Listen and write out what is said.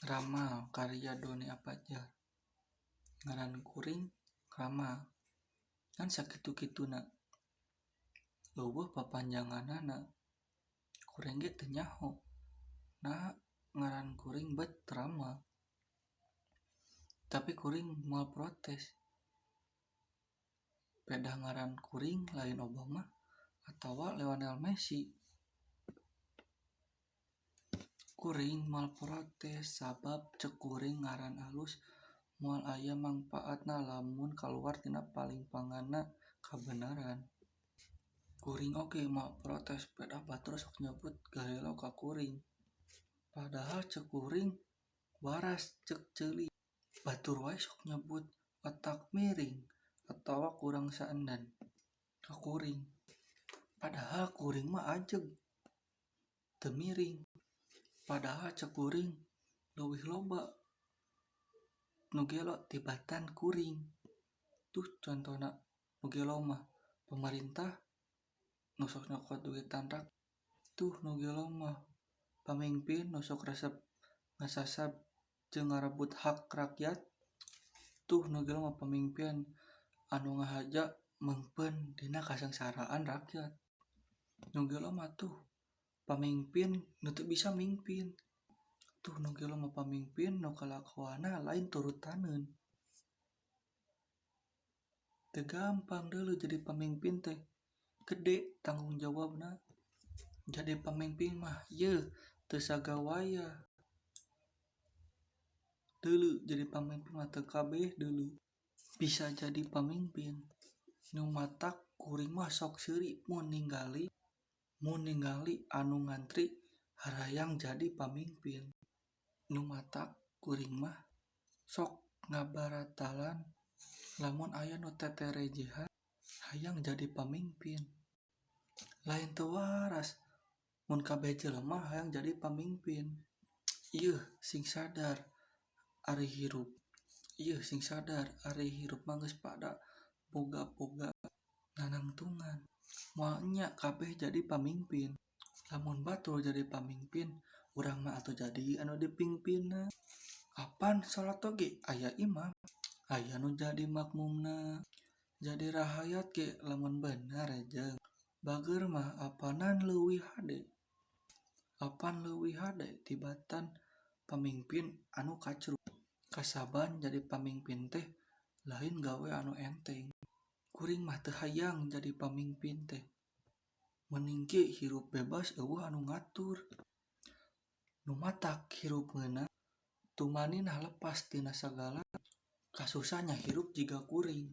Ramal karya Dony A. Fadjar. Ngaran kuring Ramal. Ngan sakitu-kituna. Euweuh papanjanganna. Kuring ge teu nyaho naha ngaran kuring bet Ramal. Tapi kuring moal protes. Pedah ngaran kuring lain Obama atawa Lionel Messi. Kuring moal protes sabab ceuk kuring ngaran alus moal aya mangpaatna lamun kaluar tina palingpanganna kabeneran. Kuring oge moal protes pedah batur sok nyebut garelo ka kuring. Padahal ceuk kuring waras ceuk ceuli. Batur wae sok nyebut otak miring atawa kurang saenden ka kuring. Padahal kuring mah ajeg, teu miring. Padahal ceuk kuring leuwih loba nu gelo tibatan kuring. Tuh contona nu gelo mah pamarentah nu sok nyokot duitan rakyat. Tuh nu gelo mah pamingpin nu sok resep ngasasab jeung ngarebut hak rakyat. Tuh nu gelo mah pamingpin anu ngahaja meungpeun dina kasangsaraan rakyat. Nu gelo mah tuh pamingpin nu teu bisa mingpin. Tuh nu gelo mah pamingpin nu kalakuanna lain turutaneun. Teu gampang deuleu jadi pamingpin teh, gede tanggung jawabna. Jadi pamingpin mah yeuh teu sagawayah. Deuleu jadi pamingpin mah teu kabeh deuleu bisa jadi pamingpin. Nu matak kuring mah sok seuri mun ningali anu ngantri harayang jadi pamingpin. Nu matak kuring mah sok ngabaratalan lamun aya nu teterejehan hayang jadi pamingpin. Lain teu waras mun kabeh jelema hayang jadi pamingpin. Yeuh sing sadar ari hirup. Yeuh sing sadar ari hirup mah geus pada boga-boga nanangtungan. Moal enya kabeh jadi pamingpin. Lamun batur jadi pamingpin, urang mah atuh jadi anu dipingpinna. Apan salat oge aya imam, aya nu jadi makmumna. Jadi rahayat ge lamun bener jeung bageur mah apanan leuwih hade. Apan leuwih hade tibatan pamingpin anu kacruk. Kasaban jadi pamingpin teh lain gawe anu enteng. Kuring mah teu hayang jadi pamingpin teh. Mending ge hirup bebas euweuh anu ngatur. Nu matak hirup ngeunah, tumaninah lepas tina sagala kasusah nya hirup jiga kuring.